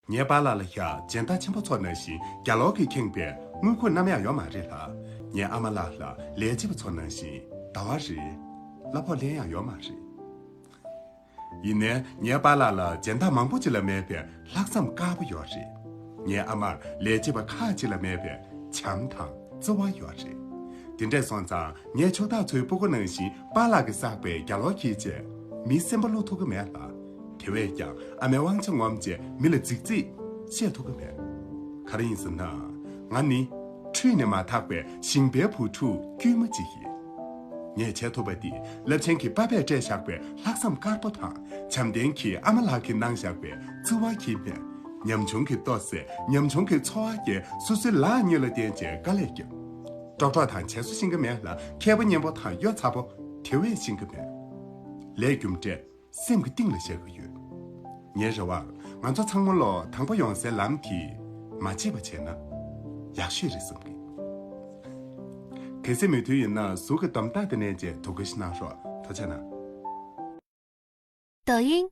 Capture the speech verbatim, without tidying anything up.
ངའི་པཱ་ལགས་ལ་ཡ་སྦྱིན་བདག་ཆེན་པོ་ཚོ་ནང་བཞིན་རྒྱ་ལོ་གིས་ཁེངས་པའི་དངུལ་ཁུག་ནམ་ཡང་ཡོད་མ་རེད་ལ། ངའི་ཨ་མ་ལགས་ལ་ལས་བྱེད་པ་ཚོ་ནང་བཞིན་ཟླ་བ་རེའི་གླ་ཕོགས་ལེན་ཡང་ཡོད་མ་རེད། ཡིན་ནའི་ངའི་པཱ་ལགས་ལ་སྦྱིན་བདག་མང་པོ་ཅིག་ལ་མེད་པའི་ལྷག་བསམ་དཀར་པོ་ཡོད་རེད། ངའི་ཨ་མར་ལས་བྱེད་པ་ཁག་ཅིག་ལ་མེད་པའི་བྱམས་དང་བརྩེ་བ་ཡོད་རེད། དེ་འདྲས་སོང་ཙང་ངས་ཕྱོགས་མཐའ་ཚོའི་སྤུ་གུ་ནང་བཞིན་པཱ་ལགས་ཀྱིས་བསགས་པའི་རྒྱ་ལོ་ཁྱི་བཅས་མི་སེམས་པ་བསླུ་ཐུབ་ཀྱི་མེད་ལ། དེ་བས་ཀྱང་ཨ་མའི་དབང་ཆ་ངོམ་བྱས་མི་ལ་རྫིག་རྫིག་བཤད་ཐུབ་ཀྱི་མེད། ག་རེ་ཡིན་ཟེར་ན། ང་ནི་ཁྲུས་ནས་མ་ཐག་པའི་ཞིང་པའི་བུ་ཕྲུག་དཀྱུས་མ་ཅིག་ཡིན། ངས་བྱེད་ཐུབ་པ་འདི་རླབས་ཆེན་གྱི་པ་ཕས་སྤྲད་བཞག་པའི་ལྷག་བསམ་དཀར་པོ་དང་བྱམས་ལྡན་གྱི་ཨ་མ་ལགས་ཀྱིས་གནང་བཞག་པའི་བརྩེ་བ་གྱིས་མེད། ཉམ་ཆུང་གི་ལྟོ་ཟས་ཉམ་ཆུང་གི་འཚོ་བ་བརྒྱད་སོ་སོའི་ལག་གཉིས་ལ་བརྟེན་བྱས་དཀའ་ལས་བརྒྱབ། ཀྲོག་ཀྲོག་དང་བྱས་སོ་ཤེས་ཀྱི་མེད་ལ། མཁས་པོ་སྙན་པོ་དང་གཡོ་ཚ་པོ་དེ་བས་ཤེས་ཀྱི་མེད། ལས་རྒྱུ་འབྲས་སེམས་ཀྱི་གཏིང་ལ་བཞག་གི་ཡོད། ངའི་རེ་བར་ང་ཚོ་ཚང་མ་ལོ་དང་པོ་ཡོང་སའི་ལམ་དེ་མ་བརྗེད་པ་བྱས་ན་ཡག་ཤོས་རེད་བསམ་གི། གལ་སྲིད་མོས་མཐུན་ཡིན་ན་གཟུགས་ཀྱི་འདོམ་རྟགས་དེ་ནས་བཅས་དོ་ཁུར་ཞིག་གནང་རོགས། ཐུགས་རྗེ་གནང་། 抖音，